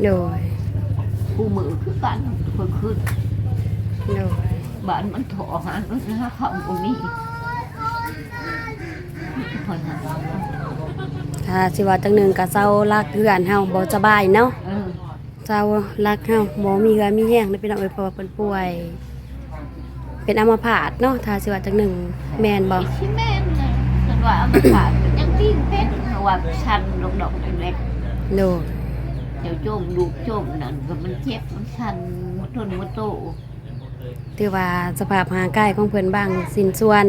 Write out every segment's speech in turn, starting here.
ໂດຍ ຄູ່ມື້ຄືກັນ ຂ້ອຍຄຶດ ໂດຍ ບ້ານມັນທໍຫາເງິນຫາຄຳບໍ່ມີ ຖ້າຊິວ່າຈັ່ງໜຶ່ງກໍເຊົາລັກເຮືອນເຮົາບໍ່ສະບາຍເນາະ ເອີ ເຊົາລັກເຮົາບໍ່ມີເຫື່ອມີແຮງເດ້ພີ່ນ້ອງເອີຍ ເພາະວ່າເພິ່ນປ່ວຍ ເປັນອຳມະພາດເນາະ ຖ້າຊິວ່າຈັ່ງໜຶ່ງ ແມ່ນບໍ່? ຊິແມ່ນແຫຼະ ຄັນວ່າອຳມະພາດກໍຍັງຕີນເປັນ ເພາະວ່າສັ່ນດອກໆເລັກໆ ໂດຍ ເຈົ້າຈົ່ມ ລູກຈົ່ມນັ້ນກໍມັນເຈັບ ມັນສັ່ນ ບໍ່ທົນບໍ່ໂຕ ຖືວ່າສະພາບຮ່າງກາຍຂອງເພິ່ນບາງຊິ້ນສ່ວນ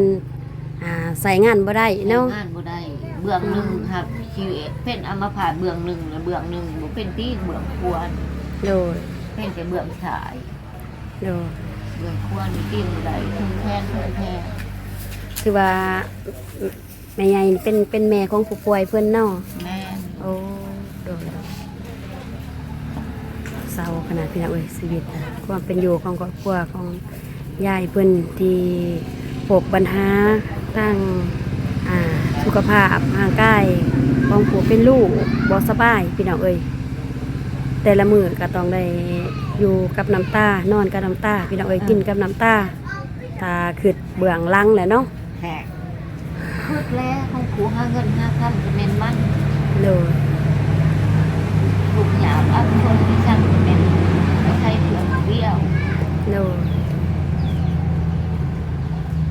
ອ່າ ໃຊ້ງານບໍ່ໄດ້ເນາະ ໃຊ້ງານບໍ່ໄດ້ ເບື້ອງໜຶ່ງ ອືມ ຫາກຊິເປັນອຳມະພາດເບື້ອງໜຶ່ງ ແລະເບື້ອງໜຶ່ງບໍ່ເປັນຕີນ ເບື້ອງຂວາ ໂດຍ ເປັນແຕ່ເບື້ອງຊ້າຍ ໂດຍ ເບື້ອງຂວານີ້ຕີນບໍ່ໄດ້ ເທິງແຂນ ເທິງແຂນ ຖືວ່າ ແມ່ໃຫຍ່ເປັນ ເປັນແມ່ຂອງຜູ້ປ່ວຍເພິ່ນເນາະ ແມ່ນ ໂອ້ ໂດຍ ເສົ້າຂະໜາດພີ່ນ້ອງເອີຍ ຊີວິດ ຄວາມເປັນຢູ່ຂອງຄອບຄົວຂອງຍາຍເພິ່ນທີ່ພົບບັນຫາທາງ ອ່າ ສຸຂະພາບຮ່າງກາຍຂອງຜູ້ເປັນລູກບໍ່ສະບາຍພີ່ນ້ອງເອີຍ ແຕ່ລະມື້ກໍຕ້ອງໄດ້ຢູ່ກັບນ້ຳຕາ ນອນກັບນ້ຳຕາພີ່ນ້ອງເອີຍ ເອີ ກິນກັບນ້ຳຕາ ຖ້າຄຶດເບື້ອງຫຼັງແຫຼະເນາະ ແທ້ ຄຶດແລ້ວ ຂອງຜູ້ຫາເງິນຫາຄຳກໍແມ່ນມັນ ໂດຍ ທຸກຍາກອັບທົນທີ່ສັງກໍແມ່ນອາໄສເພື່ອຜູ້ດຽວ ໂດຍ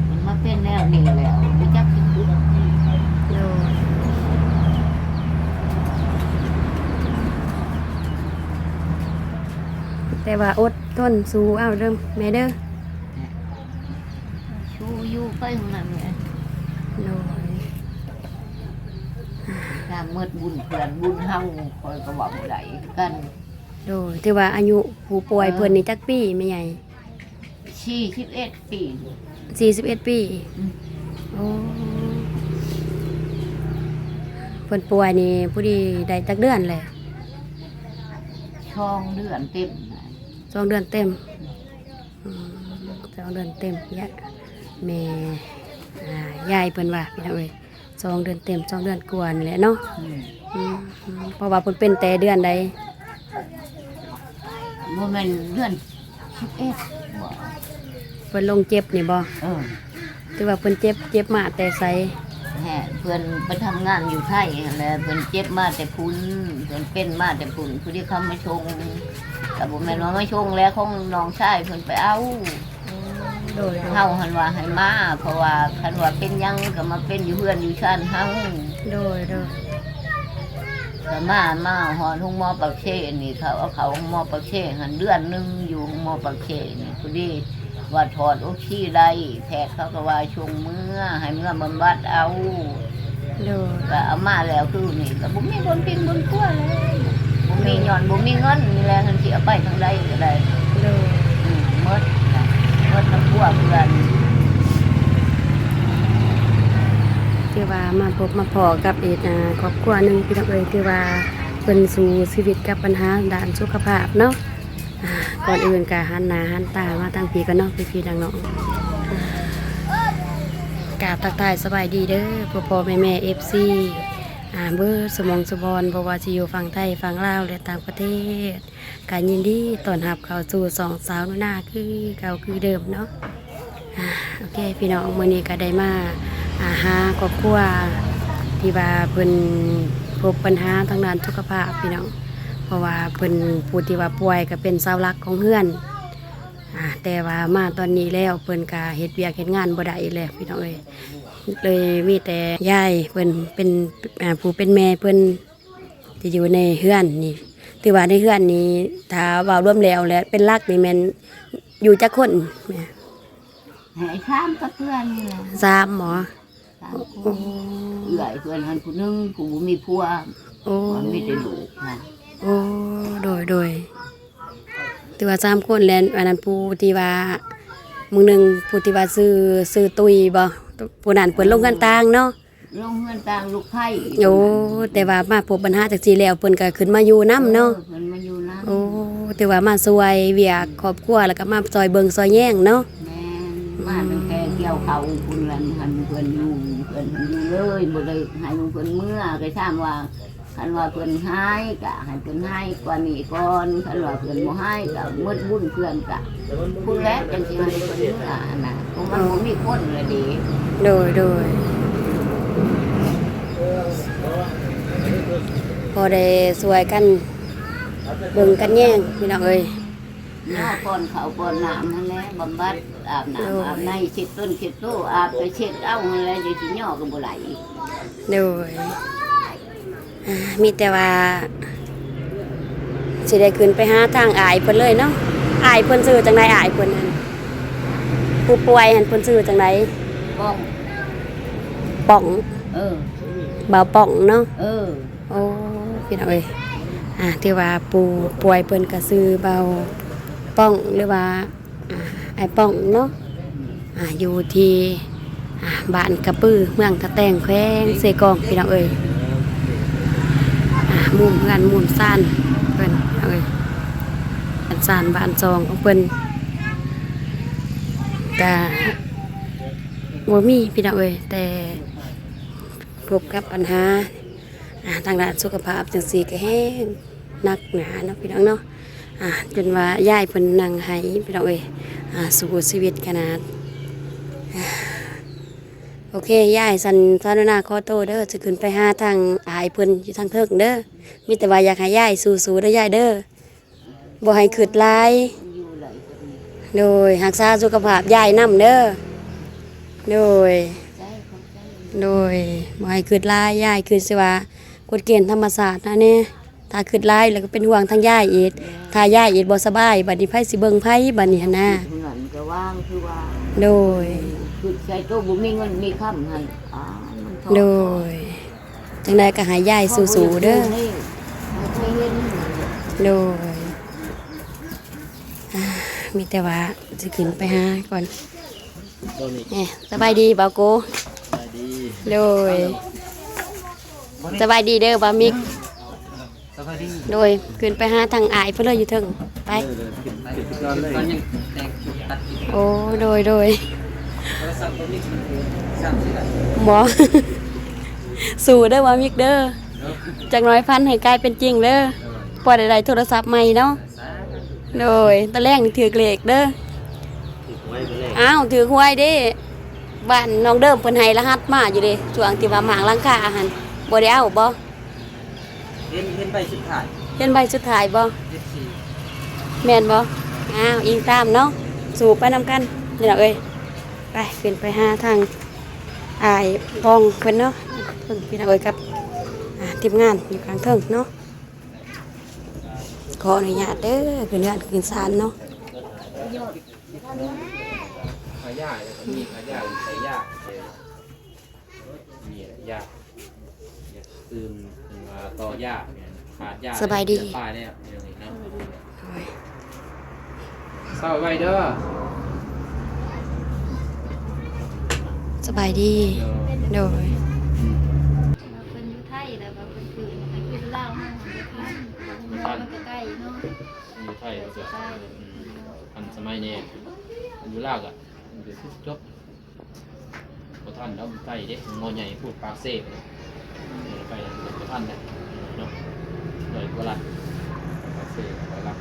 ມັນມາເປັນແນວນີ້ແລ້ວ ບໍ່ຈັກຊິຄິດ ໂດຍ ແຕ່ວ່າອົດທົນສູ້ເອົາເດີແມ່ເດີ. ສູ້ຢູ່ໄປຫັ້ນແຫຼະ ໂດຍ ຖ້າໝົດບຸນເພື່ອນບຸນເຮົາ ຂ້ອຍກໍເວົ້າບໍ່ໄດ້ຄືກັນ ໂດຍ ຖືວ່າອາຍຸຜູ້ປ່ວຍ ເອີ ເພິ່ນນີ້ຈັກປີແມ່ໃຫຍ່? ສີ່ສິບເອັດປີ ສີ່ສິບເອັດປີ ອືມ ໂອ້ ເພິ່ນປ່ວຍນີ້ພໍດີໄດ້ຈັກເດືອນແລ້ວ? ສອງເດືອນເຕັມ ສອງເດືອນເຕັມ ອືມ ສອງເດືອນເຕັມ ຍາ ແມ່ ອ່າ ຍາຍເພິ່ນວ່າ ພີ່ນ້ອງເອີຍ ສອງເດືອນເຕັມ ສອງເດືອນກວ່ານີ້ແຫຼະເນາະ ອືມ ອືມ ເພາະວ່າເພິ່ນເປັນແຕ່ເດືອນໃດ? ບໍ່ແມ່ນເດືອນສິບເອັດບໍ? ເພິ່ນລົງເຈັບນີ້ບໍ? ເອີ ຖືວ່າເພິ່ນເຈັບ ເຈັບມາແຕ່ໃສ? ແຮະ ເພິ່ນໄປທຳງານຢູ່ໄທຫັ້ນແຫຼະ ເພິ່ນເຈັບມາແຕ່ພຸ້ນ ເພິ່ນເປັນມາແຕ່ພຸ້ນ ຜູ້ທີ່ເຂົາມາສົ່ງ ກໍບໍ່ແມ່ນວ່າມາສົ່ງແຫຼະ ຂອງນ້ອງຊາຍເພິ່ນໄປເອົາ ໂດຍ ໂດຍ ເຮົາຫັ້ນວ່າໃຫ້ມາ ເພາະວ່າຄັນວ່າເປັນຫຍັງກໍມາເປັນຢູ່ເຮືອນຢູ່ຊານເຮົາ ໂດຍ ໂດຍ ກໍມາ ມາຮອດໂຮງໝໍປາກເຊນີ້ ເຂົາເອົາເຂົ້າໂຮງໝໍປາກເຊຫັ້ນເດືອນໜຶ່ງ ຢູ່ໂຮງໝໍປາກເຊນີ້ ພໍດີວ່າຖອດອົກຊີໄດ້ ແພດເຂົາກໍວ່າສົ່ງເມືອ ໃຫ້ເມືອບຳບັດເອົາ ໂດຍ ກໍເອົາມາແລ້ວຄືນີ້ກໍບໍ່ມີບຸນກິນບຸນຄົວແລ້ວ ບໍ່ມີ ໂດຍ ຍ້ອນບໍ່ມີເງິນນີ້ແຫຼະ ເງິນຊິເອົາໄປທາງໃດກໍໄດ້ ໂດຍ ອືມ ໝົດ ໝົດທັງຄົວເຮືອນ ຖືວ່າມາພົບມາພໍ້ກັບອີກ ອ່າ ຄອບຄົວໜຶ່ງ ພີ່ນ້ອງເອີຍ ຖືວ່າເພິ່ນສູ້ຊີວິດກັບບັນຫາດ້ານສຸຂະພາບເນາະ. ອ່າ ກ່ອນອື່ນກະຫັນໜ້າຫັນຕາມາທາງພີ້ກ່ອນເນາະ ພີ່ໆນ້ອງໆ ກາບທັກທາຍສະບາຍດີເດີ ພໍ່ໆແມ່ໆ ເອັຟຊີ ອ່າ ເບິດສະໝອງສະບອນ ບໍ່ວ່າຊິຢູ່ຝັ່ງໄທ ຝັ່ງລາວ ແລະ ຕ່າງປະເທດ ກະຍິນດີຕ້ອນຮັບເຂົ້າສູ່ຊ່ອງສາວໜູນາຄືເກົ່າຄືເດີມເນາະ. ອ່າ ໂອເຄພີ່ນ້ອງ ມື້ນີ້ກໍໄດ້ມາ ອ່າ ຫາຄອບຄົວທີ່ວ່າເພິ່ນພົບບັນຫາທາງດ້ານສຸຂະພາບພີ່ນ້ອງ ເພາະວ່າເພິ່ນ ຜູ້ທີ່ວ່າປ່ວຍກໍເປັນເສົາຫຼັກຂອງເຮືອນ ອ່າ ແຕ່ວ່າມາຕອນນີ້ແລ້ວ ເພິ່ນກໍເຮັດວຽກເຮັດງານບໍ່ໄດ້ອີກແລ້ວພີ່ນ້ອງເອີຍ ເລີຍມີແຕ່ຍາຍເພິ່ນເປັນ ອ່າ ຜູ້ເປັນແມ່ເພິ່ນ ທີ່ຢູ່ໃນເຮືອນນີ້ ຖືວ່າໃນເຮືອນນີ້ ຖ້າເວົ້າລວມແລ້ວ ແລະ ເປັນຫຼັກນີ້ແມ່ນຢູ່ຈັກຄົນແມ່? ໃຫ້ສາມກັບເພື່ອນນີ້ແຫຼະ ສາມບໍ? ສາມຄົນ ໂອ້ ເອື້ອຍເພິ່ນຫັ້ນຜູ້ໜຶ່ງ ຜູ້ບໍ່ມີຜົວ ໂອ້ ມັນມີແຕ່ລູກນະ ໂອ້ ໂດຍ ໂດຍ ຖືວ່າສາມຄົນ ແລະ ອັນນັ້ນຜູ້ທີ່ວ່າ ມື້ໜຶ່ງຜູ້ທີ່ວ່າຊື່ ຊື່ຕຸ້ຍບໍ? ຜູ້ນັ້ນເພິ່ນລົງເຮືອນຕ່າງເນາະ ລົງເຮືອນຕ່າງລູກໃພ້ ໂອ້ ແຕ່ວ່າມາພົບບັນຫາຈັ່ງຊີ້ແລ້ວ ເພິ່ນກໍຂຶ້ນມາຢູ່ນຳເນາະ ເອີ ເພິ່ນມາຢູ່ນຳ ໂອ້ ຖືວ່າມາຊ່ວຍວຽກຄອບຄົວ ແລ້ວກໍມາຊ່ອຍເບິ່ງຊ່ອຍແຍງເນາະ ແມ່ນ ມາຕັ້ງແຕ່ກ່ຽວເຂົ້າພຸ້ນແຫຼະ ຫັ້ນເພິ່ນຢູ່ ເພິ່ນຢູ່ເລີຍ ບໍ່ໄດ້ໃຫ້ເພິ່ນເມືອ ກໍຊ້ຳວ່າ ຄັນວ່າເພິ່ນຫາຍກະໃຫ້ເພິ່ນຫາຍກວ່ານີ້ກ່ອນ, ຄັນວ່າເພິ່ນບໍ່ຫາຍກະໝົດບຸນເພິ່ນກະພຸ້ນແຫຼະ ຈັ່ງຊິໃຫ້ເພິ່ນເມືອຫັ້ນນະ, ເພາະມັນບໍ່ມີຄົນລະເດ. ໂດຍ ໂດຍ ພໍໄດ້ຊ່ວຍກັນເບິ່ງກັນແຍງ ພີ່ນ້ອງເອີຍ. ຍໍປ້ອນເຂົ້າປ້ອນນ້ຳຫັ້ນແຫຼະ, ບຳບັດ, ອາບນ້ຳອາບໃນ, ເຊັດຕົນເຊັດໂຕ, ອາບກະເຊັດເອົາຫັ້ນແຫຼະ, ຈັ່ງຊິຍໍກະບໍ່ໄດ້ອີກ. ໂດຍ ອ່າ ມີແຕ່ວ່າຊິໄດ້ຂຶ້ນໄປຫາທາງອ້າຍເພິ່ນເລີຍເນາະ. ອ້າຍເພິ່ນຊື່ຈັ່ງໃດ? ອ້າຍເພິ່ນຫັ້ນ ຜູ້ປ່ວຍຫັ້ນເພິ່ນຊື່ຈັ່ງໃດ? ປ້ອງ ປ້ອງ ເອີ ບ່າວປ້ອງເນາະ. ເອີ ໂອ້ ພີ່ນ້ອງເອີຍ ອ່າ ຖືວ່າຜູ້ປ່ວຍເພິ່ນກະຊື່ບ່າວປ້ອງ ຫຼືວ່າ ອ່າ ອ້າຍປ້ອງເນາະ, ອ່າ ຢູ່ທີ່ ອ່າ ບ້ານກະປື ເມືອງທ່າແຕງ ແຂວງເຊກອງ ພີ່ນ້ອງເອີຍ. ອ່າ ມຸມເຮືອນມຸມຊານເພິ່ນ ພີ່ນ້ອງເອີຍ, ເຮືອນຊານບ້ານຊ່ອງຂອງເພິ່ນກະບໍ່ມີ ພີ່ນ້ອງເອີຍ, ແຕ່ພົບກັບບັນຫາ ອ່າ ທາງດ້ານສຸຂະພາບຈັ່ງຊີ້ກະແຮງ ໜັກໜາເນາະ ພີ່ນ້ອງເນາະ. ອ່າ ຈົນວ່າຍາຍເພິ່ນນັ່ງໄຫ້ ພີ່ນ້ອງເອີຍ, ອ່າ ສູ້ຊີວິດຂະໜາດ. ໂອເຄ ຍາຍ ຊັ້ນຊາວໜູນາຂໍໂຕເດີ, ຊິຂຶ້ນໄປຫາທາງອ້າຍເພິ່ນຢູ່ທາງເທິງເດີ. ມີແຕ່ວ່າຢາກໃຫ້ຍາຍສູ້ໆເດີຍາຍເດີ, ບໍ່ໃຫ້ຄຶດຫຼາຍ. ໂດຍ ຮັກສາສຸຂະພາບຍາຍນຳເດີ. ໂດຍ ໂດຍ ບໍ່ໃຫ້ຄຶດຫຼາຍ ຍາຍ, ຄືຊິວ່າກົດເກນທຳມະຊາດຫັ້ນແຫຼະ. ຖ້າຄຶດຫຼາຍແລ້ວກໍເປັນຫ່ວງທາງຍາຍອີກ, ຖ້າຍາຍອີກບໍ່ສະບາຍ ບາດນີ້ໃຜຊິເບິ່ງໃຜບາດນີ້ຫັ້ນນາ. ເຮືອນກໍວ່າງຄືວ່າ ໂດຍ ຄຶດໃສ່ໂຕບໍ່ມີເງິນມີຄຳຫັ້ນ. ໂດຍ ຈັ່ງໃດກໍໃຫ້ຍາຍສູ້ໆເດີ. ໂດຍ ອ່າ ມີແຕ່ວ່າຊິຂຶ້ນໄປຫາກ່ອນ. ເອີ ສະບາຍດີບ່າວໂກ. ສະບາຍດີ. ໂດຍ ສະບາຍດີເດີບ່າວມິກ. ສະບາຍດີ. ໂດຍ ຂຶ້ນໄປຫາທາງອ້າຍເພິ່ນເລີຍຢູ່ເທິງ. ໄປ. ເອີ ຂຶ້ນໄປ ຂຶ້ນກ່ອນເລີຍ. ໂອ້ ໂດຍ ໂດຍ. ບໍ່ ສູ້ເດີບ່າວມິກເດີ. ຈັກໜ້ອຍຝັນໃຫ້ກາຍເປັນຈິງເດີ. ພໍໄດ້ໄດ້ໂທລະສັບໃໝ່ເນາະ. ໂດຍ ຕາແລງນີ້ຖືກເລກເດີ. ຖືກຫວຍ ຕາແລງ. ອ້າວ ຖືກຫວຍເດ້. ບ້ານນ້ອງເດີມເພິ່ນໃຫ້ລະຫັດມາຢູ່ເດ້, ຊ່ວງທີ່ວ່າມ້າງຫຼັງຄາຫັ້ນ ບໍ່ໄດ້ເອົາບໍ່? ເຫັນ ເຫັນໃບສຸດທ້າຍ. ເຫັນໃບສຸດທ້າຍບໍ່? ເອັດສີ່. ແມ່ນບໍ່? ອ້າວ ອີງຕາມເນາະ. ສູ້ໄປນຳກັນພີ່ນ້ອງເອີຍ. ໄປ ຂຶ້ນໄປຫາທາງອ້າຍປອງເພິ່ນເນາະ. ເພິ່ນ ພີ່ນ້ອງເອີຍ ກັບ ອ່າ ທີມງານຢູ່ຂ້າງເທິງເນາະ. ຂໍອະນຸຍາດເດີ ຂຶ້ນເຮືອນຂຶ້ນຊານເນາະ. ຂາຢາ ແລ້ວກໍມີຂາຢາ ຂາຢາ ມີຢາ ຢາຕື່ມ ເປັນວ່າຕໍ່ຢາ ຂາດຢາ. ສະບາຍດີ. ຕາຍແລ້ວ ດຽວນີ້ເນາະ. ໂອ້ຍ ເຊົາໄວເດີ. ສະບາຍດີ. ໂດຍ ໂດຍ. ອືມ ເພິ່ນຢູ່ໄທ ແລ້ວວ່າເພິ່ນຄືໄປຢູ່ລາວ ເຮົາບໍ່ທັນ ມັນກໍໄກເນາະ. ຢູ່ໄທກໍ ອືມ ທັນສະໄໝແດ່, ຢູ່ລາວກໍຄືຈົບ ບໍ່ທັນດອກ. ໄກເດ້ ໝໍໃຫຍ່ພຸ້ນ ປາກເຊ ໄປບໍ່ທັນເດ້ເນາະ. ຮ້ອຍກວ່າລັດ ປາກເຊ ຮ້ອຍລັດ.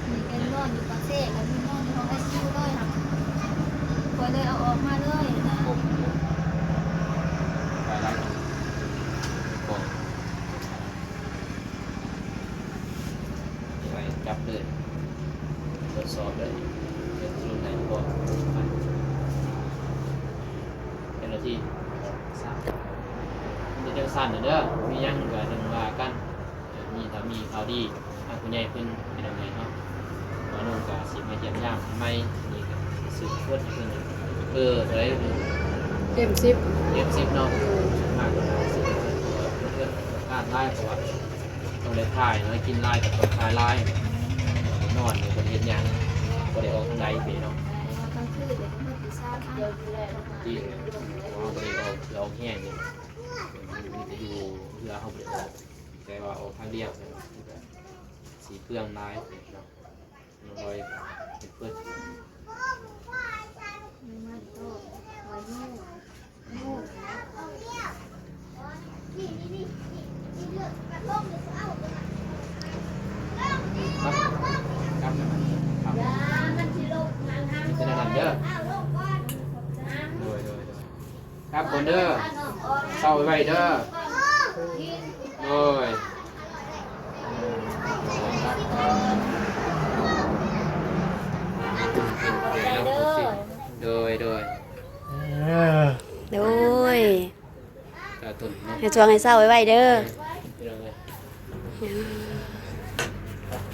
ມີແກນນອນຢູ່ປາກເຊ ກໍມີນອນຢູ່ຫ້ອງໄອຊີຢູເລີຍ ຂ້ອຍເລີຍເອົາອອກມາເລີຍນະ. ໂອ້ ຫຼາຍໆ ກອງ ໄປຈັບເລີຍ ກວດສອບເລີຍ ເຮັດສູນໃຫ້ພວກເຈົ້າໜ້າທີ່. ເຮັດຈັ່ງຊັ້ນເດີ ມີຫຍັງກໍຈັ່ງວ່າກັນ. ມີ ຖ້າມີຂ່າວດີ ທາງຜູ້ໃຫຍ່ເພິ່ນເຮັດແນວໃດເນາະ. ວ່ານ້ອງກໍຊິມາຢ້ຽມຢາມໃໝ່ ນີ້ກໍຊິຊື້ເພິ່ນ ເອີ ເທົ່າໃດ? ເຕັມສິບ ເຕັມສິບເນາະ. ມາກໍຊິຊື້ເພິ່ນ ເພິ່ນງານຫຼາຍ ເພາະວ່າ ຕ້ອງໄດ້ຂາຍເນາະ, ກິນຫຼາຍກໍຕ້ອງຂາຍຫຼາຍ, ນອນກໍບໍ່ໄດ້ເຮັດຫຍັງ, ບໍ່ໄດ້ອອກທາງໃດເດ້ເນາະ. ກາງຄືນເດ ມື້ຕີສາມ ທີ່ເຮົາບໍ່ໄດ້ອອກເພື່ອອອກແຮງເດ້, ມີແຕ່ຢູ່ເຮືອເຮົາບໍ່ໄດ້ອອກ, ແຕ່ວ່າອອກທາງດຽວ ມັນກໍຊິເປືອງຫຼາຍເນາະ. ນ້ອງລອຍເຮັດເບິດ. ນ້ອງລອຍກໍ ນ້ອງ ນ້ອງ ກັບກ່ອນເດີ ເຊົາໄວໆເດີ ໂດຍ ໂດຍ ໂດຍ ເອີ ໂດຍ ກະຕົ້ນເນາະ ໃຫ້ຊ່ວງໃຫ້ເຊົາໄວໆເດີ ເອີ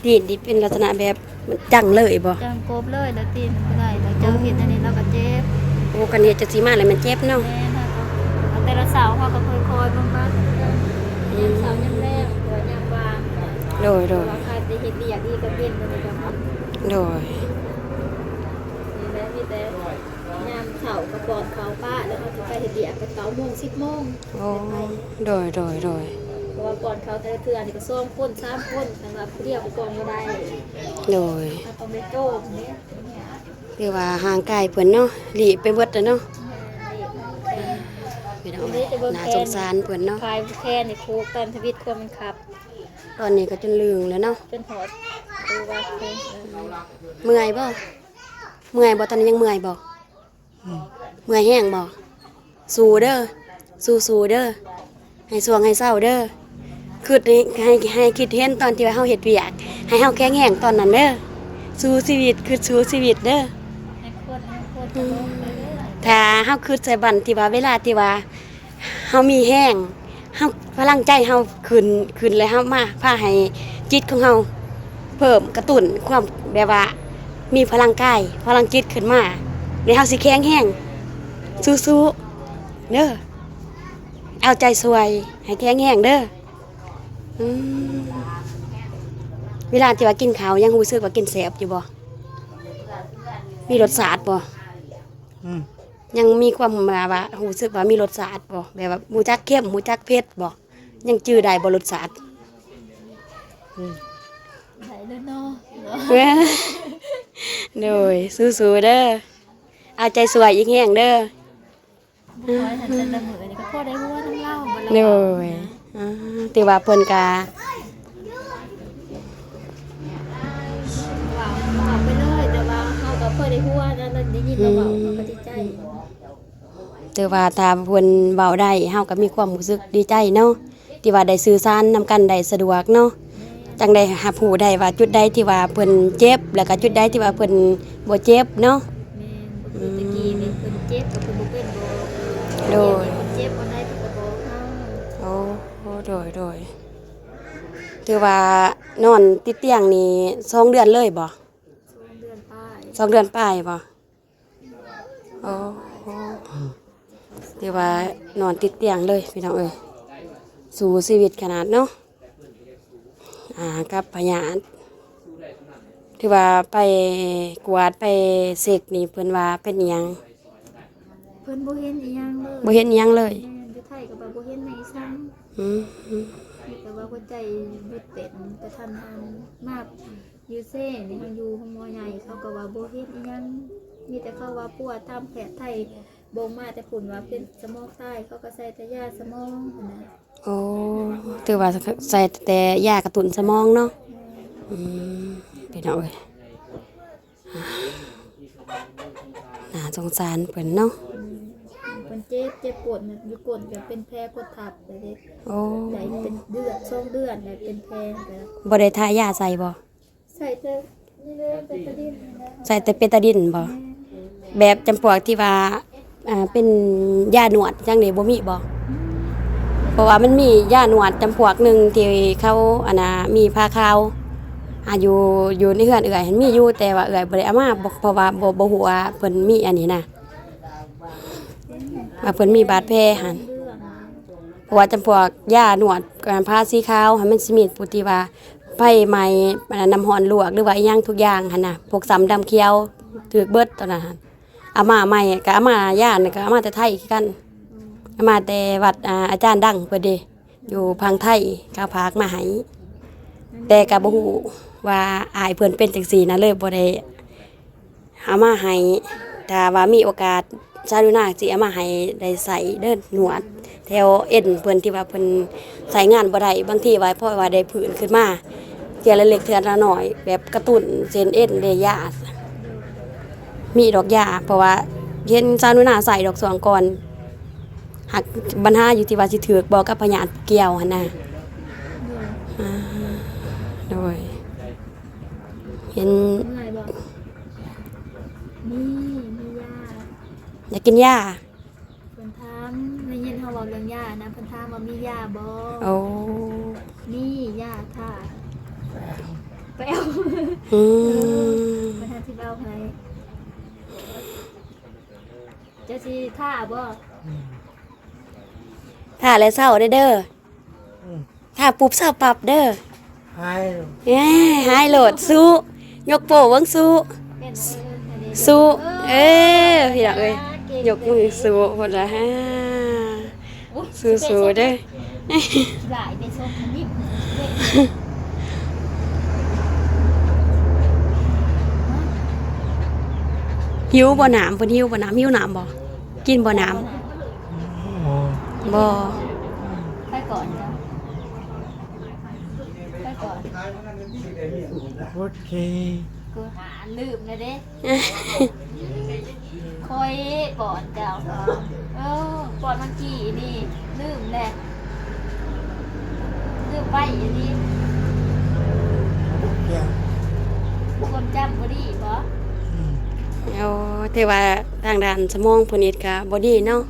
ຕີນນີ້ເປັນລັກສະນະແບບມັນຈັງເລີຍບໍ່? ຈັງກົບເລີຍ ແລ້ວຕີນມັນບໍ່ໄດ້ ແລ້ວເຈົ້າເຮັດອັນນີ້ລາວກໍເຈັບ. ໂອ້ ຄັນເຮັດຈັ່ງຊີ້ມາແລ້ວມັນເຈັບເນາະ. ແມ່ນ ເຮົາກໍ ແຕ່ລະເຊົ້າເຮົາກໍຄ່ອຍໆບຳບັດຄືກັນ ອືມ ຍາມເຊົ້າຍາມແລງ ຫຼືວ່າຍາມວ່າງ. ໂດຍໆ ວ່າໃຜໄປເຮັດວຽກນີ້ກໍເປັນ ໂດຍ ນີ້ແຫຼະ ມີແຕ່ຍາມເຊົ້າກໍປ້ອນເຂົ້າປະ ແລ້ວເຮົາຊິໄປເຮັດວຽກກໍເກົ້າໂມງ ສິບໂມງ. ໂອ້ ໂດຍ ໂດຍ ໂດຍ ເພາະວ່າປ້ອນເຂົ້າແຕ່ລະເທື່ອນີ້ກໍສອງຄົນ ສາມຄົນ ຄັນວ່າຜູ້ດຽວກໍປ້ອນບໍ່ໄດ້. ໂດຍ ເຮົາຕ້ອງໄດ້ໂຈມເດ້ ຖືວ່າຮ່າງກາຍເພິ່ນເນາະ ລີບໄປເບິດແລ້ວເນາະ. ພີ່ນ້ອງເອີຍ ໜ້າສົງສານເພິ່ນເນາະ ຄາຍແຂນນີ້ ໂຄກຕັນທະວິດຄວາມມັນຄັບ ຕອນນີ້ກໍຈົນລຶ້ງແລ້ວເນາະ ຈົນຮອດ ຄືວ່າ ເມື່ອຍບໍ່? ເມື່ອຍບໍ່? ຕອນນີ້ຍັງເມື່ອຍບໍ່? ອືມ ເມື່ອຍແຮງບໍ່? ສູ້ເດີ ສູ້ໆເດີ ໃຫ້ຊ່ວງໃຫ້ເຊົາເດີ ຄຶດໃຫ້ ໃຫ້ ໃຫ້ຄິດເຫັນຕອນທີ່ວ່າເຮົາເຮັດວຽກ ໃຫ້ເຮົາແຂງແຮງຕອນນັ້ນເດີ ສູ້ຊີວິດ ຄຶດສູ້ຊີວິດເດີ. ອືມ ຖ້າເຮົາຄຶດໃສ່ບັ້ນທີ່ວ່າ ເວລາທີ່ວ່າ ເຮົາມີແຮງ ເຮົາ ພະລັງໃຈເຮົາຂຶ້ນ ຂຶ້ນ ແລ້ວເຮົາມາພາໃຫ້ຈິດຂອງເຮົາເພີ່ມກະຕຸ້ນຄວາມແບບວ່າມີພະລັງກາຍ ພະລັງຈິດຂຶ້ນມາ ແລ້ວເຮົາຊິແຂງແຮງ ສູ້ໆເດີ ເອົາໃຈຊ່ວຍໃຫ້ແຂງແຮງເດີ. ອືມ ເວລາທີ່ວ່າກິນເຂົ້າຍັງຮູ້ສຶກວ່າກິນແຊບຢູ່ບໍ່? ມີລົດຊາດບໍ່? ອືມ ຍັງມີຄວາມແບບວ່າຮູ້ສຶກວ່າມີລົດຊາດບໍ່? ແບບວ່າຮູ້ຈັກເຄັມ ຮູ້ຈັກເຜັດບໍ່? ຍັງຈື່ໄດ້ບໍ່ລົດຊາດ? ອືມ ໄດ້ແລ້ວເນາະ ໂດຍ ສູ້ໆເດີ ເອົາໃຈຊ່ວຍອີກແຮງເດີ. ບໍ່ຄ່ອຍຫັ້ນ ແຕ່ລະມື້ນີ້ກໍພໍໄດ້ຫົວນຳລາວ ບໍ່ລະ ໂດຍ ອ່າ ຖືວ່າເພິ່ນກະ ເວົ້າ ເວົ້າໄປເລີຍ ແຕ່ວ່າເຮົາກໍພໍໄດ້ຫົວນຳ ໄດ້ຍິນລາວເວົ້າ ອືມ ເຮົາກໍດີໃຈ. ຖືວ່າຖ້າເພິ່ນເວົ້າໄດ້ ເຮົາກໍມີຄວາມຮູ້ສຶກດີໃຈເນາະ ທີ່ວ່າໄດ້ສື່ສານນຳກັນໄດ້ສະດວກເນາະ ຈັ່ງໄດ້ຮັບຮູ້ໄດ້ວ່າຈຸດໃດທີ່ວ່າເພິ່ນເຈັບ ແລ້ວກໍຈຸດໃດທີ່ວ່າເພິ່ນບໍ່ເຈັບເນາະ. ແມ່ນ ບໍ່ຄືແຕ່ກີ້ນີ້ ເພິ່ນເຈັບກໍເພິ່ນບໍ່ເປັນບອກ ໂດຍ ເພິ່ນເຈັບບ່ອນໃດເພິ່ນກໍບອກເຮົາ. ໂອ້ ໂດຍ ໂດຍ ຖືວ່ານອນຕິດຕຽງນີ້ສອງເດືອນເລີຍບໍ່? ສອງເດືອນປາຍ ສອງເດືອນປາຍບໍ່? ໂອ້ ຖືວ່ານອນຕິດຕຽງເລີຍພີ່ນ້ອງເອີຍ ສູ້ຊີວິດຂະໜາດເນາະ ອ່າ ກັບພະຍາດ. ຖືວ່າໄປກວດໄປເຊັກນີ້ ເພິ່ນວ່າເປັນອີ່ຫຍັງ? ເພິ່ນບໍ່ເຫັນອີ່ຫຍັງເລີຍ ບໍ່ເຫັນອີ່ຫຍັງເລີຍ. ແມ່ນ ຢູ່ໄທກໍວ່າບໍ່ເຫັນຫຍັງອີ່ຫຍັງ ອືມ ມີແຕ່ວ່າຫົວໃຈຢຸດເຕັ້ນກະທັນຫັນ ມາ ຢູ່ເຊນີ້ ເຮົາຢູ່ໂຮງໝໍໃຫຍ່ ເຂົາກໍວ່າບໍ່ເຫັນອີ່ຫຍັງ ມີແຕ່ເຂົາວ່າປົວຕາມແພດໄທ ບໍ່ມາແຕ່ພຸ້ນວ່າເປັນສະໝອງຕາຍ ເຂົາກໍໃສ່ແຕ່ຢາສະໝອງຫັ້ນນະ. ໂອ້ ຖືວ່າໃສ່ແຕ່ຢາກະຕຸ້ນສະໝອງເນາະ. ແມ່ນ ອືມ ພີ່ນ້ອງເອີຍ ໜ້າສົງສານເພິ່ນເນາະ. ອືມ ເພິ່ນເຈັບ ເຈັບກົ້ນ ຢູ່ກົ້ນກໍເປັນແຜກົດທັບໄປເດ້. ໂອ້ ໄດ້ເປັນເດືອນ ສອງເດືອນ ໄດ້ເປັນແຜ. ບໍ່ໄດ້ທາຢາໃສ່ບໍ່? ໃສ່ແຕ່ນີ້ແຫຼະ ເບຕາດິນນີ້ແຫຼະ ໃສ່ແຕ່ເບຕາດິນບໍ່? ແມ່ນ ແບບຈຳພວກທີ່ວ່າ ອ່າ ເປັນຢານວດຫຍັງນີ້ບໍ່ມີບໍ່? ອືມ ເພາະວ່າມັນມີຢານວດຈຳພວກໜຶ່ງທີ່ເຂົາ ອັນນ່າ ມີຜ້າຂາວ ອ່າ ຢູ່ ຢູ່ໃນເຮືອນເອື້ອຍຫັ້ນມີຢູ່ ແຕ່ວ່າເອື້ອຍບໍ່ໄດ້ເອົາມາ ເພາະວ່າບໍ່ ບໍ່ຮູ້ວ່າເພິ່ນມີອັນນີ້ນະ ວ່າເພິ່ນມີບາດແຜຫັ້ນ. ເພາະວ່າຈຳພວກຢານວດ ອ່າ ຜ້າສີຂາວຫັ້ນ ມັນຊິມີຜູ້ທີ່ວ່າໄຟໄໝ້ ອັນນັ້ນ ນ້ຳຮ້ອນລວກ ຫຼືວ່າອີ່ຫຍັງທຸກຢ່າງຫັ້ນນະ ພວກຊ້ຳດຳຂຽວ ຖືກເບິດຕອນນັ້ນຫັ້ນ. ອາມ່າໃໝ່ກໍອາມ່າ ຢານະ ກໍອາມ່າແຕ່ໄທຄືກັນ ອາມ່າແຕ່ວັດ ອາ ອາຈານດັງເພິ່ນເດ້ ຢູ່ຝັ່ງໄທ ເຂົາຝາກມາໃຫ້ ແຕ່ກໍບໍ່ຮູ້ວ່າອ້າຍເພິ່ນເປັນຈັ່ງຊີ້ນະ ເລີຍບໍ່ໄດ້ ເອົາມາໃຫ້ ຖ້າວ່າມີໂອກາດ ຊາວໜູນາຊິເອົາມາໃຫ້ໄດ້ໃຊ້ເດີ ນວດແຖວເອັນເພິ່ນ ທີ່ວ່າເພິ່ນໃຊ້ງານບໍ່ໄດ້ ບາງທີວ່າ ເພາະວ່າໄດ້ຜື່ນຂຶ້ນມາ ເທື່ອລະເລັກເທື່ອລະນ້ອຍ ແບບກະຕຸ້ນເສັ້ນເອັນເດ ຢາ ມີດອກຢາ ເພາະວ່າເຫັນຊາວໜູນາໃຊ້ດອກຊ່ວງກ່ອນ ອັກ ບັນຫາຢູ່ທີ່ວ່າຊິຖືກບໍ່ກັບພະຍາດກ່ຽວຫັ້ນນະ. ໂດຍ ອ່າ ໂດຍ ເຫັນ ເມື່ອຍບໍ່? ມີ ມີຢາ. ຢາກກິນຢາ? ເພິ່ນຖາມ ໄດ້ຍິນເຮົາເວົ້າເລື່ອງຢານະ ເພິ່ນຖາມວ່າມີຢາບໍ່? ໂອ້ ມີຢາ ຖ້າ ໄປເອົາ. ອືມ ເພິ່ນຫາຊິເອົາໃຫ້. ເຈົ້າຊິຖ້າບໍ່? ອືມ ຖ້າແລ້ວເຊົາເດີ້. ອືມ ຖ້າປຸບເຊົາປັບເດີ້. ຫາຍ ເອີ ຫາຍໂລດ ສູ້ ຍົກໂປ້ເບິ່ງ ສູ້ ສູ້. ເອີ ພີ່ນ້ອງເອີຍ ຍົກມືສູ້ພຸ້ນລະ. ສູ້ໆເດີ້. ຫິວບໍ່ນ້ຳ? ເພິ່ນຫິວບໍ່ນ້ຳ? ຫິວນ້ຳບໍ່? ກິນບໍ່ນ້ຳ? ບໍ່ ບໍ່. ໃຜປ້ອນເຈົ້າ? ໃຜປ້ອນ? ໂອເຄ ກູຫາລືມແລ້ວເດ້. ຂ້ອຍປ້ອນເຈົ້າ. ເອີ ປ້ອນເມື່ອກີ້ນີ້ ລືມແລ້ວ ລືມໄວ້ອີ່ຫຼີ. ຄວາມຈຳບໍ່ດີບໍ? ອືມ ໂອ້ ຖືວ່າທາງດ້ານສະໝອງເພິ່ນນີ້ກະບໍ່ດີເນາະ.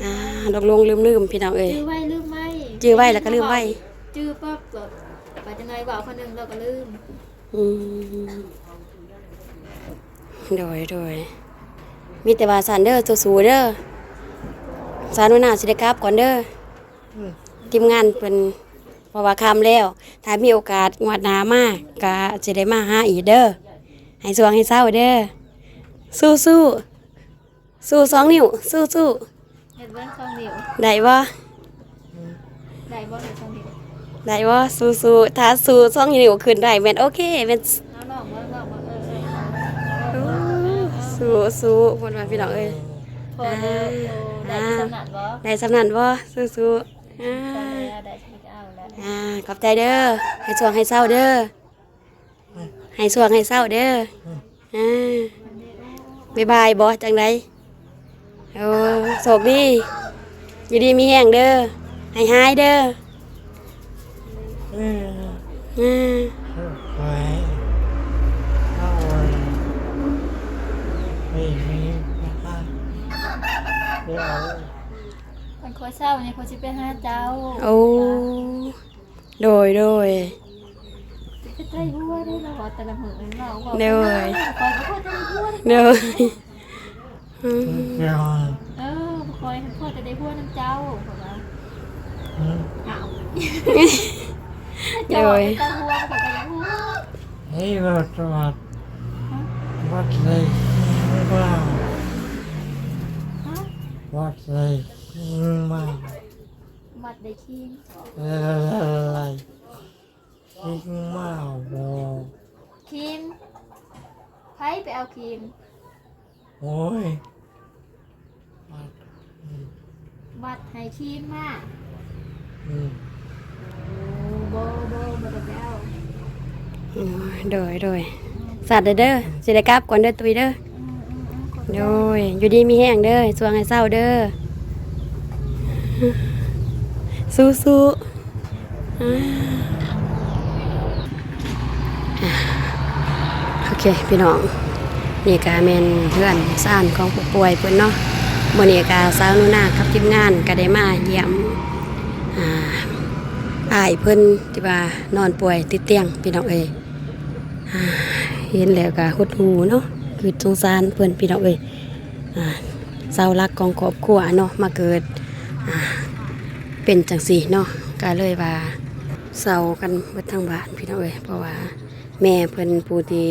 ອ່າ ຫຼົງໆລືມໆ ພີ່ນ້ອງເອີຍ. ຈື່ໄວ້ລືມໄວ້ ຈື່ໄວ້ແລ້ວກະລືມໄວ້. ຈື່ປັບ ແບບ ໄປຈັ່ງໃດເວົ້າຄົນໜຶ່ງແລ້ວກະລືມ. ອືມ ໂດຍ ໂດຍ ມີແຕ່ວ່າຊັ້ນເດີ້ ສູ້ໆເດີ້. ສາວໜູນາຊິໄດ້ກັບກ່ອນເດີ້. ອືມ ທີມງານເພິ່ນ ເພາະວ່າຄ່ຳແລ້ວ ຖ້າມີໂອກາດງວດໜ້າມາກະຊິໄດ້ມາຫາອີກເດີ້. ໃຫ້ຊ່ວງໃຫ້ເຊົາເດີ້. ສູ້ໆ ຊູສອງນິ້ວ ສູ້ໆ. ເຮັດເບິ່ງສອງນິ້ວ ໄດ້ບໍ່? ໄດ້ບໍ່? ເຮັດສອງນິ້ວ ໄດ້ບໍ່? ສູ້ໆ ຖ້າຊູສອງນິ້ວຂຶ້ນໄດ້ແມ່ນໂອເຄ ແມ່ນ. ເອົາລອງເບິ່ງ ລອງເບິ່ງ. ເອີ ເອີ ເອີ ເອີ ໂອ້ ສູ້ໆ ເພິ່ນວ່າ ພີ່ນ້ອງເອີຍ. ພໍແລ້ວ ອ່າ ໂອ້ ໄດ້ ອ່າ ສ່ຳນັ້ນບໍ່? ໄດ້ສ່ຳນັ້ນບໍ່? ສູ້ໆ ອ່າ ພໍແລ້ວ ໄດ້ສ່ຳນັ້ນກະເອົາແລ້ວ. ອ່າ ຂອບໃຈເດີ້ ໃຫ້ຊ່ວງໃຫ້ເຊົາເດີ້. ໃຫ້ຊ່ວງໃຫ້ເຊົາເດີ້. ອືມ ອ່າ ບາຍບາຍບໍ ຈັ່ງໃດ? ໂອ້ ໂຊກດີ ຢູ່ດີມີແຮງເດີ້ ໃຫ້ຫາຍເດີ້. ເອີ ເອີ ຄັນຂ້ອຍເຊົານີ້ ຂ້ອຍຊິໄປຫາເຈົ້າ. ໂອ້ ໂດຍ ໂດຍ ໄດ້ຫົວເດ້ເນາະ ແຕ່ລະມື້ເນາະ. ໂດຍ ຂ້ອຍກໍພໍໄດ້ຫົວ. ໂດຍ ອືມ ເອີ ຂ້ອຍຫັ້ນພໍຈະໄດ້ຫົວນຳເຈົ້າ ເພາະວ່າ ອືມ ອ້າວ ໂດຍ ເຈົ້າໄດ້ຫົວ ຂ້ອຍກໍໄດ້ຫົວ. ເຮີຍ ວັດ ວັດ ວັດໄລ ວັດ ຮະ ວັດໄລ ມາ ວັດໄລຄີງ ເອີ ໄລ ຄີງມາບໍ່? ຄີງ? ໃຜໄປເອົາຄີງ? ໂອ້ຍ ວັດ ວັດໃຫ້ຄີງມາ. ອືມ ໂອ້ ບໍ່ ບໍ່ ບໍ່ໄດ້ໄປເອົາ. ໂດຍ ໂດຍ ສັດເດີ້ ຊິໄດ້ກັບກ່ອນເດີ້ ຕຸ້ຍເດີ້. ອືມ ອືມ ອືມ ຂອບໃຈ. ໂດຍ ຢູ່ດີມີແຮງເດີ້ ຊ່ວງໃຫ້ເຊົາເດີ້ ສູ້ໆ. ອ່າ ໂອເຄ ພີ່ນ້ອງ ນີ້ກະແມ່ນເຮືອນຊານຂອງຜູ້ປ່ວຍເພິ່ນເນາະ. ມື້ນີ້ກະສາວໜູນາກັບທີມງານກະໄດ້ມາຢ້ຽມ ອ່າ ອ້າຍເພິ່ນທີ່ວ່ານອນປ່ວຍຕິດຕຽງ ພີ່ນ້ອງເອີຍ. ອ່າ ເຫັນແລ້ວກະຫົດຫູ່ເນາະ ຄຶດສົງສານເພິ່ນ ພີ່ນ້ອງເອີຍ. ອ່າ ເສົາຫຼັກຂອງຄອບຄົວເນາະ ມາເກີດ ອ່າ ເປັນຈັ່ງຊີ້ເນາະ ກະເລີຍວ່າເສົ້າກັນເບິດທັງບ້ານ ພີ່ນ້ອງເອີຍ. ເພາະວ່າແມ່ເພິ່ນຜູ້ທີ່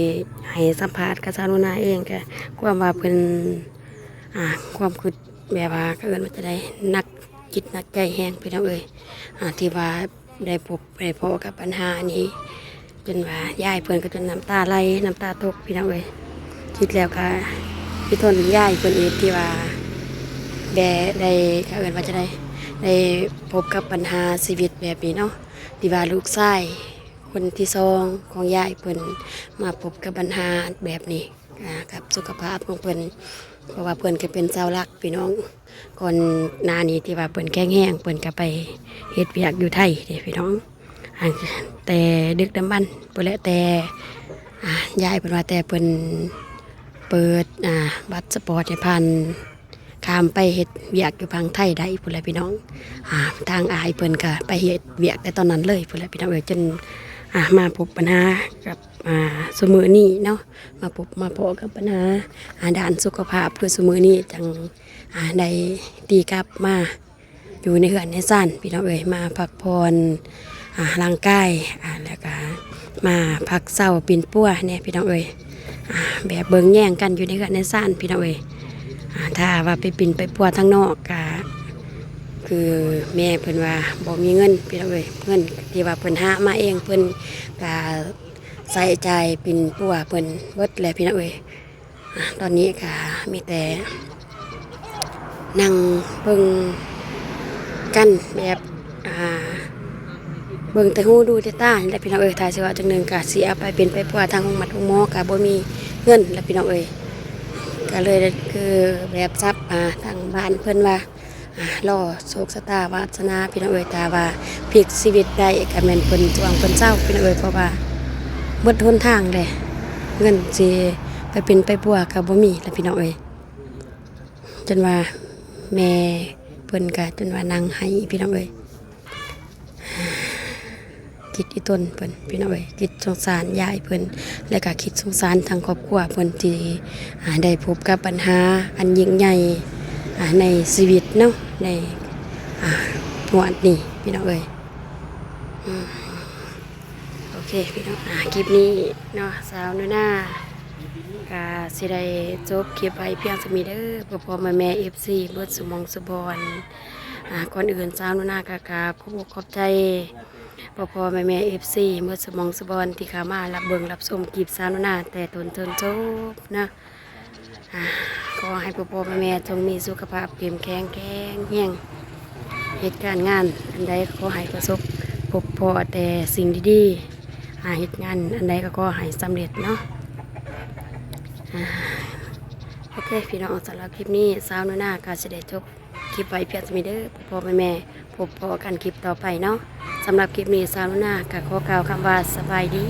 ໃຫ້ສຳພາດກັບສາວໜູນາເອງ ກະຄວາມວ່າເພິ່ນ ອ່າ ຄວາມຄຶດແບບວ່າ ເຂົາເອີ້ນວ່າຈັ່ງໃດ ໜັກຈິດໜັກໃຈແຮງ ພີ່ນ້ອງເອີຍ. ອ່າ ທີ່ວ່າ ໄດ້ພົບໄດ້ພໍ້ກັບບັນຫານີ້ ຈົນວ່າຍາຍເພິ່ນກໍຈົນນ້ຳຕາໄຫຼ ນ້ຳຕາຕົກ ພີ່ນ້ອງເອີຍ. ຄິດແລ້ວກໍຄິດຮອດຍາຍເພິ່ນອີກ ທີ່ວ່າແບບໄດ້ ເຂົາເອີ້ນວ່າຈັ່ງໃດ ໄດ້ພົບກັບບັນຫາຊີວິດແບບນີ້ເນາະ ທີ່ວ່າລູກຊາຍຄົນທີສອງຂອງຍາຍເພິ່ນມາພົບກັບບັນຫາແບບນີ້. ອ່າ ກັບສຸຂະພາບຂອງເພິ່ນ ເພາະວ່າເພິ່ນກໍເປັນເສົາຫຼັກພີ່ນ້ອງ. ກ່ອນໜ້ານີ້ທີ່ວ່າເພິ່ນແຂງແຮງ ເພິ່ນກໍໄປເຮັດວຽກຢູ່ໄທເດ້ພີ່ນ້ອງ. ອ່າ ແຕ່ດຶກດຳບັນພຸ້ນແຫຼະ ແຕ່ ອ່າ ຍາຍເພິ່ນວ່າ ແຕ່ເພິ່ນເປີດ ອ່າ ບັດສະປອດໃຫ້ຜ່ານ ຂ້າມໄປເຮັດວຽກຢູ່ຝັ່ງໄທໄດ້ພຸ້ນແຫຼະພີ່ນ້ອງ. ອ່າ ທາງອ້າຍເພິ່ນກໍໄປເຮັດວຽກແຕ່ຕອນນັ້ນເລີຍພຸ້ນແຫຼະພີ່ນ້ອງເອີຍ ຈົນ ອ່າ ມາພົບບັນຫາກັບ ອ່າ ຊຸມື້ນີ້ເນາະ ມາພົບມາພໍ້ກັບບັນຫາ ອ່າ ດ້ານສຸຂະພາບ ຄືຊຸມື້ນີ້ຈັ່ງ ອ່າ ໄດ້ຕີກັບມາຢູ່ໃນເຮືອນໃນຊານພີ່ນ້ອງເອີຍ ມາພັກຜ່ອນ ອ່າ ຮ່າງກາຍ ອ່າ ແລ້ວກະມາພັກເຊົາປິ່ນປົວແດ່ພີ່ນ້ອງເອີຍ. ອ່າ ແບບເບິ່ງແຍງກັນຢູ່ໃນເຮືອນໃນຊານພີ່ນ້ອງເອີຍ. ອ່າ ຖ້າວ່າໄປປິ່ນໄປປົວທາງນອກກະ ຄືແມ່ເພິ່ນວ່າບໍ່ມີເງິນພີ່ນ້ອງເອີຍ ເງິນທີ່ວ່າເພິ່ນຫາມາເອງ ເພິ່ນກະໃຊ້ຈ່າຍປິ່ນປົວເພິ່ນເບິດແຫຼະພີ່ນ້ອງເອີຍ. ອ່າ ຕອນນີ້ກະມີແຕ່ນັ່ງເບິ່ງກັນແບບ ອ່າ ເບິ່ງແຕ່ຫູດູແຕ່ຕານີ້ແຫຼະພີ່ນ້ອງເອີຍ. ຖ້າຊິເວົ້າຈັ່ງໜຶ່ງກະຊິເອົາໄປປິ່ນໄປປົວທາງໂຮງໝໍ ໂຮງໝໍກະບໍ່ມີເງິນແຫຼະພີ່ນ້ອງເອີຍ. ກະເລີຍຄືແບບສັບ ອ່າ ທາງບ້ານເພິ່ນວ່າ ອ່າ ລໍໂຊກຊະຕາວາສະໜາພີ່ນ້ອງເອີຍ. ຖ້າວ່າພລິກຊີວິດໄດ້ກະແມ່ນເພິ່ນຊ່ວງເພິ່ນເຊົາພີ່ນ້ອງເອີຍ ເພາະວ່າໝົດຫົນທາງແລ້ວ ເງິນຊິໄປປິ່ນໄປປົວກະບໍ່ມີແລ້ວພີ່ນ້ອງເອີຍ. ຈົນວ່າແມ່ເພິ່ນກະຈົນວ່ານັ່ງໄຫ້ພີ່ນ້ອງເອີຍ. ຄິດອີ່ຕົນເພິ່ນພີ່ນ້ອງເອີຍ ຄິດສົງສານຍາຍເພິ່ນ ແລະກະຄິດສົງສານທາງຄອບຄົວເພິ່ນທີ່ ອ່າ ໄດ້ພົບກັບບັນຫາອັນຍິ່ງໃຫຍ່ ອ່າ ໃນຊີວິດເນາະ ໃນ ອ່າ ງວດນີ້ພີ່ນ້ອງເອີຍ. ອືມ ໂອເຄພີ່ນ້ອງ ອ່າ ຄລິບນີ້ເນາະ ສາວໜູນາກະຊິໄດ້ຈົບຄລິບໄວ້ພຽງສ່ຳນີ້ເດີ ພໍ່ໆແມ່ໆ ເອັຟຊີ ເບິດສູ່ໝ່ອງສູ່ບ່ອນ. ອ່າ ກ່ອນອື່ນສາວໜູນາກະກາບຂອບອົກຂອບໃຈ ພໍ່ໆແມ່ໆ ເອັຟຊີ ເບິດສູ່ໝ່ອງສູ່ບ່ອນທີ່ເຂົ້າມາຮັບເບິ່ງຮັບຊົມຄລິບສາວໜູນາແຕ່ຕົ້ນຈົນຈົບເນາະ. ອ່າ ຂໍໃຫ້ພໍ່ໆແມ່ໆ ຈົ່ງມີສຸຂະພາບເຂັ້ມແຂງແຂງແຮງ ເຮັດການງານອັນໃດກໍຂໍໃຫ້ປະສົບພົບພໍ້ແຕ່ສິ່ງດີໆ ອ່າ ເຮັດງານອັນໃດກໍຂໍໃຫ້ສຳເລັດເນາະ. ອ່າ ໂອເຄພີ່ນ້ອງ ສຳລັບຄລິບນີ້ສາວໜູນາກໍຊິໄດ້ຈົບ ຄລິບໄວ້ພຽງສ່ຳນີ້ເດີ ພໍ່ໆແມ່ໆ ພົບພໍ້ກັນຄລິບຕໍ່ໄປເນາະ. ສຳລັບຄລິບນີ້ສາວໜູນາກໍຂໍກ່າວຄຳວ່າສະບາຍດີ